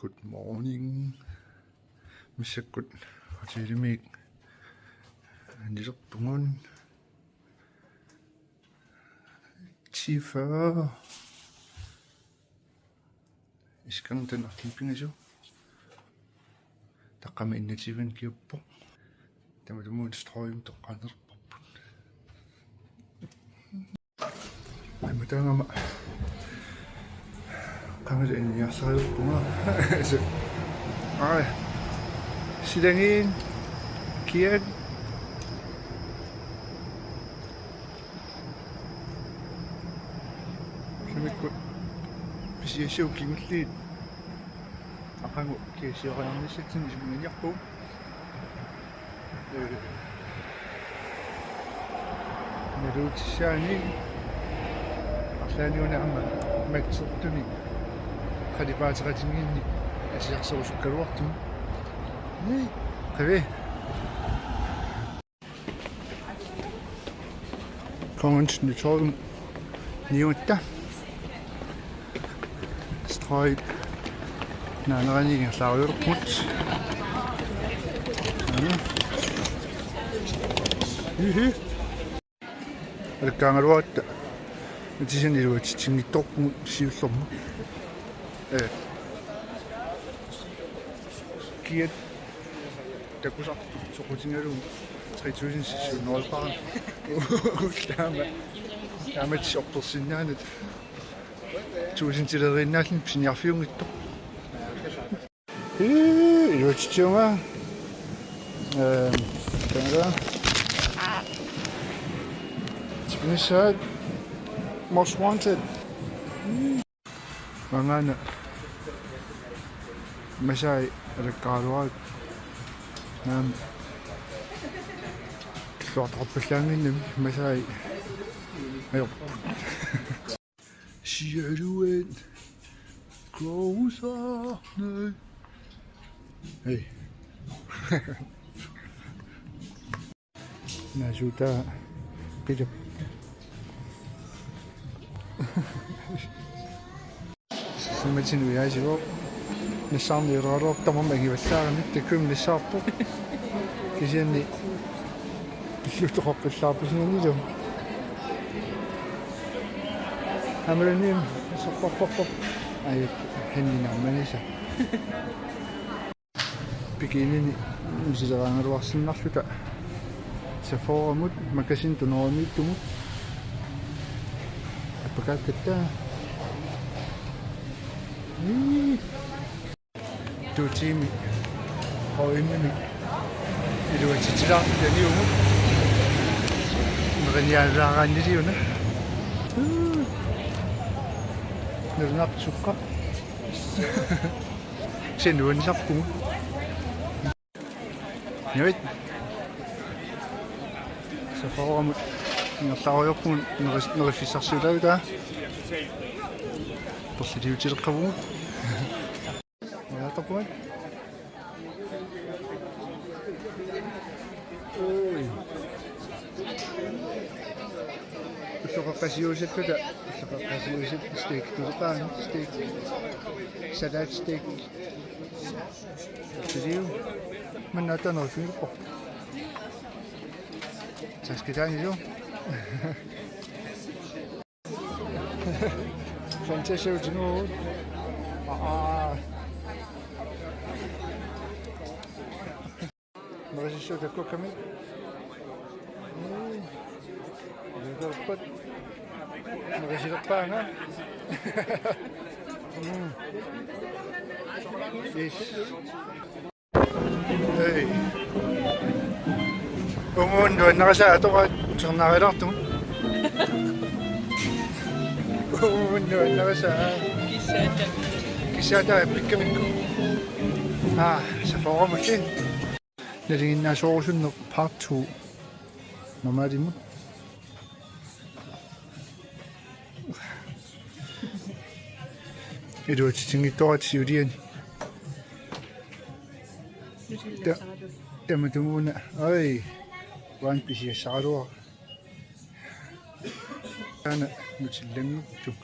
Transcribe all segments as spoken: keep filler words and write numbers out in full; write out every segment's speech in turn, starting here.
Good morning. Massakkut hotelimi anilerpugut. Ti fyrre. Iskang den arkin pingasu. Taqqami innatiivan kiuppoq. Tamatumuun Strøget toqqaanerparput. Aamma taama qangali anniarsarilerpunga. Aa. Silagiit kiat. Sumikkut pisiassat kingulliit. Aqagu kiassioriarnissatsinni isumanniarpugut. Ee, naluutissaani arlaanni una aamma matsertunik qalipaateqatigiinni asiarserusukkaluartumik. Ee, qivi. Kongens Nytorv niugatta. Strøget naanerani ingerlaarujoorpugut. Hihi. Alakkaangaluaratta. Atisani iluatsitsinngitsoorpugut siullermut. Ee. Kiat takusarput soqutigalugu tre tusind seks hundrede. Taama, taama orpersinnaanut. Tusindileriinnaalluni pisiniarfiunngitsoq. Ii, iluatsitsiuga. Ehm, taava. Tipinissaat Most Wanted. Maangaana Masai alakkaraluarpaa. Naamik. Illuartoqarpallaannginnami Masai ajorput. Sialuat. Kuusarnaq. Hej. Naasuutaa qilap. Simmatinuiaasivoq. Nassaarniaraluartoq tamarmik angivallaarami takkumi nassaarpoq. Kisianni pillutoqaqqillaarpusinanilu. Amalaniim sorparparpar. Ai, henni nammanisa. Bikinini misileraangaluarsinnarluta Sephoramut makasini tunoramiittumut. Appakaakkatta. Ii. Tuutimi. Hoimimi. Iluatsitsilaartut aniumut. Merinialaaraanniliuna. Nalunarput sukkaq. Sinuanisarpugut. Nuit. Sephoramut ingerlaarujoorpugut neris-, neriffissarsiutaavugut. Perliliutileqqavugut. Ujaataqquat. Ui. Ulloqeqqasiuusakkuta, ulloqeqqasiuusakkuta steak, tuleqaanga steak. Salat steak. Siu. Manna tanerfiuppaa. Saskitaanilu. Fantasia utinut. Aa. Nerisissut takkukkami. Mm. Nerippat. Nerisilerpaanga. Mm. Yes. Hej. Uunga nuannarisaa atoraat uternaarilaartugut. Uunga nuannarisaa. Kissaata. Kissaata pikkamikku. Aa, Sephoramulli. Nalinginnaasoorusunneq part two. Normalimut. Iluatsitsinngitsoorput siuliani. Ta-, tamatumuuna. Ai. Uanga pisiassaraluara. Taanna Nutellanngortut.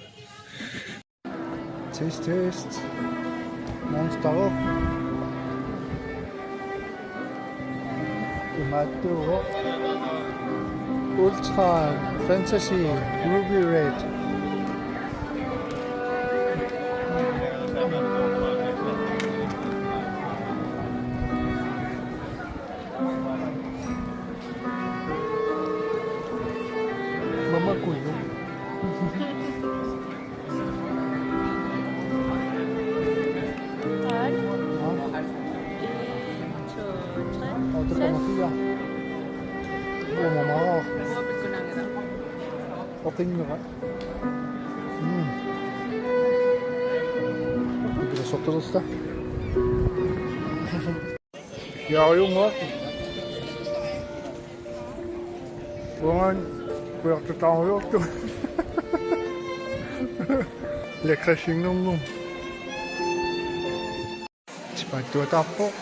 Test, test. Monster. Imaattuuvoq. Ultra Fantasy Ruby Red. Mama kuyu. Hej. Nå. En, to, tre. Og det kommer fire. Seks. Hvor meget? Hvor begynder det? Og pengene. Mm. Det bliver så dødt, der. Ja, junge. Uangan kujartutaarujortu. Lakridsinnguaq. Tipaattuataarpoq.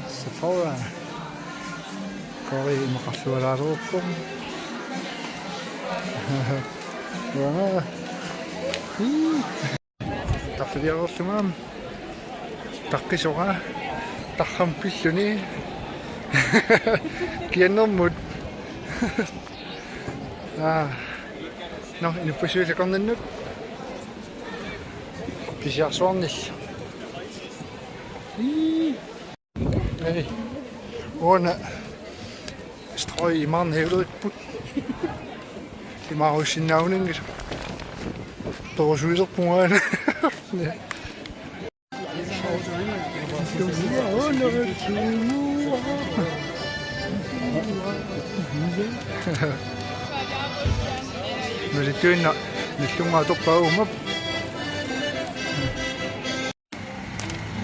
Sephora. Kori imaqarlualaalerpoq. Uanga. Ii. Taffiliarerlunga. Taqqisora. Tarrami pilluni. Kiannermut. Aa. Nå, inuppassuit akornannut. Pisiarsuarnillu. Ii. Ei. Uanga strøg imaarnaq heuleripput. Imaarussinnaanngilaq. Torusuilerpunga. Nalittuinnaq nallunnguaq atorpaagummap.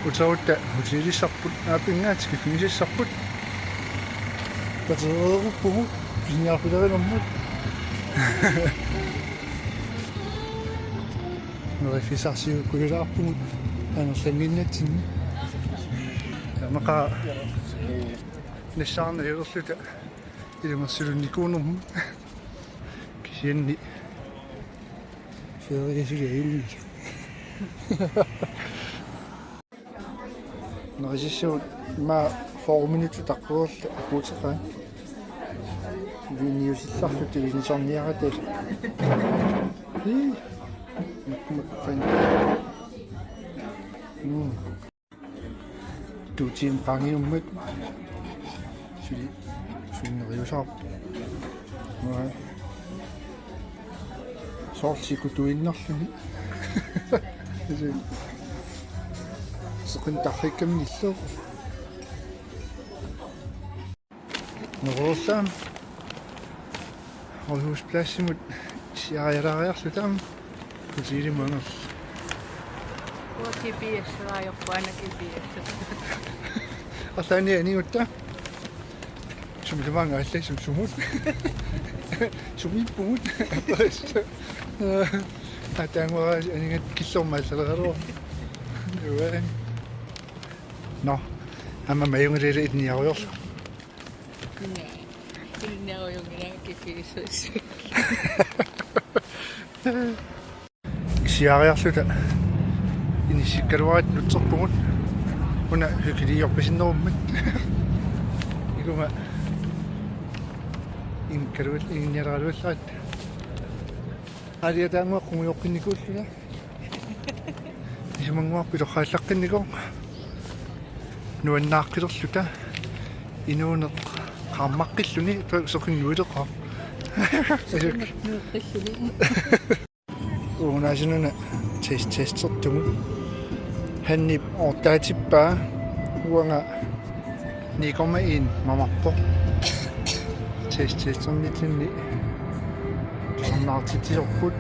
Uterutta hotelissarput, aappinngaat kiffigisassarput. Patereeruppugut pisiniarfilerinermut. Neriffissarsiukkulilaarpugut amerlannginnatsinni. Taamaqa nassaarneq ilerluta ilungersulinnikuunermut. Kisianni feriasuli ajunngilaq. Nerisassavut ima fyrre minutsit taqqavarlu akuuteqaat. Viniusillarluta vinisarniaratta. Ii. Makkumakkufan. Mm. Tuutsiim qaangiummat. Suli sunneriusaarpoq. Uanga. Soorlu sikutuinnarluni. Seqinneq tarrikkamminillu. Neriusaam. Rådhuspladsimut siaarialaariarluta aamma hotelimut angerluta. Uanga G P S-eraajuarput, aana G P S. Arlaanni anigutta. Sumillumaanga allassut sumut. Sumiippugut. Ataanguara anigat killormut allaleqaluarput. Uanga. Nå, aamma majunngilaq ilinniarujoorlugu. Ilinniarujunngilanga kiffigissuassuit. Siaariarluta inissikkaluaratta nutserpugut. Una hyggeligioqqisinnerummat. Ikuma inikkaluarl-, ilinnialeraluarlaratta. Aaliataannguaq qungujoqqinnikuullunga. Isumannguaq piloqqaallaqqinnikooq. Nuannaaqqilerluta. Inuuneq qaammaqqilluni, soqinnuileqaaq. Asuk. Nueqqilluni. Uunaasununa test testertugut. Hannip oortaatippaa, uanga ni komma en mamarpoq. Test testernitsinni tusarnaartitsisorput.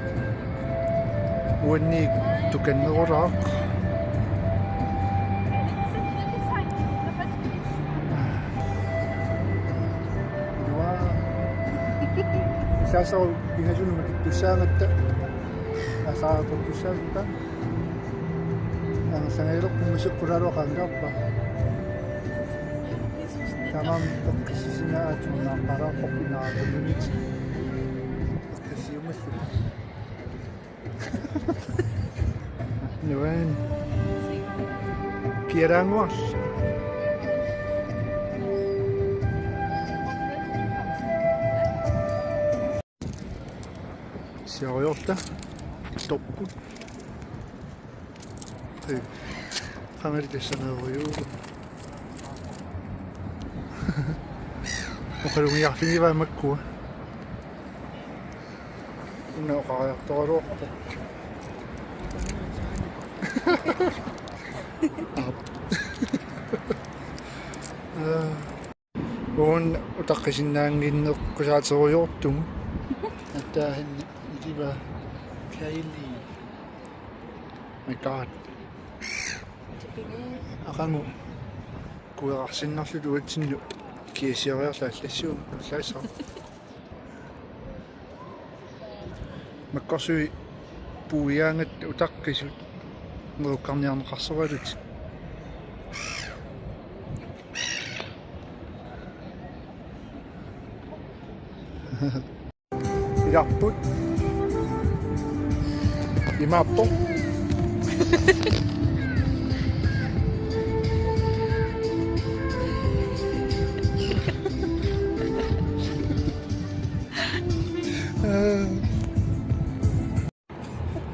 Uanniit tukannerulaaq. Ilaa. Saasoq pingasunut matuttussaagatta. Asaartortussaagutta. Angerlangaalerpunga seqqulaaluaqaangaarpa. Tamanna eqqissisinnaasunnaarpalaarpoq pinaatununit. Eqqissiumalluta. Nuan. Iaraanguarlu. Siarujoorta. Torput. Ee, qangali tassaneerujuuvoq. Oqalugiarlugivaa makkua. Una oqariartoraluarpoq. Aap. Ee. Uunga utaqqisinnaannginneqqusaaterujoortugut. Attaahanni ilivaa Kylie. My God. Aqagu kuerarsinnarluta uatsinnut kiasioriarluta allassuunga ullaassaaq. Makkorsuit puiaangat utaqqisut nerukkarniarneqarsoralutik. Ilarput. Imaappoq.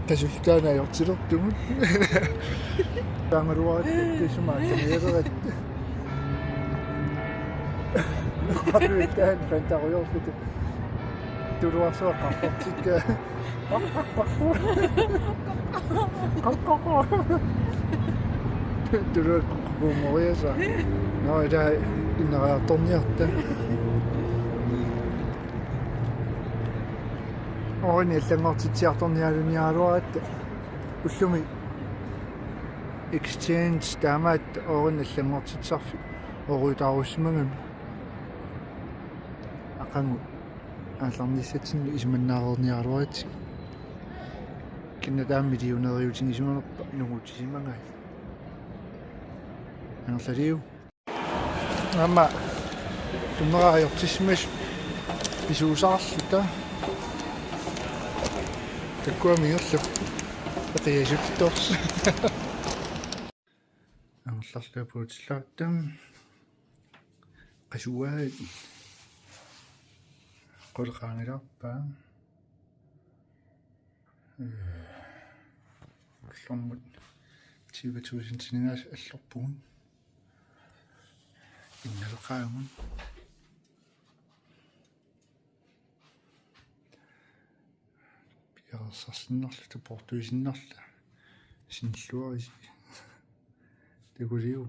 Tasultaana ajortilertugut. Taamaluaratta tusuma aqqanialerat. Qapitaan fantarujoorluta. Tuluarsuaq qarportikka. Tuluakkuummoriasa. Nå, ila innariartorniarta. Orini allanngortitsiartornialuniaraluaratta. Ullumi exchange taamaat orini allanngortitsisarfik oruutaarussimagami. Aqagu aallarnissatsinnut isumannaareerniaraluaratsigu. Kina taama millionæriutigisimanerpa nungutisimagai. Angerlaliu. Aamma tunnera ajortissimasut pisuusaarluta. Takuami ingerlap eqiasuttorsi. Angerlarluta puutillaartam. Qasuaat. Quleqaangilaarpaa. Ullormut tyve tusindinik allorpugut. Innaleqaagut. Piareersarsinnarluta, poortuisinnarluta. Sinilluarisi. Takuliu.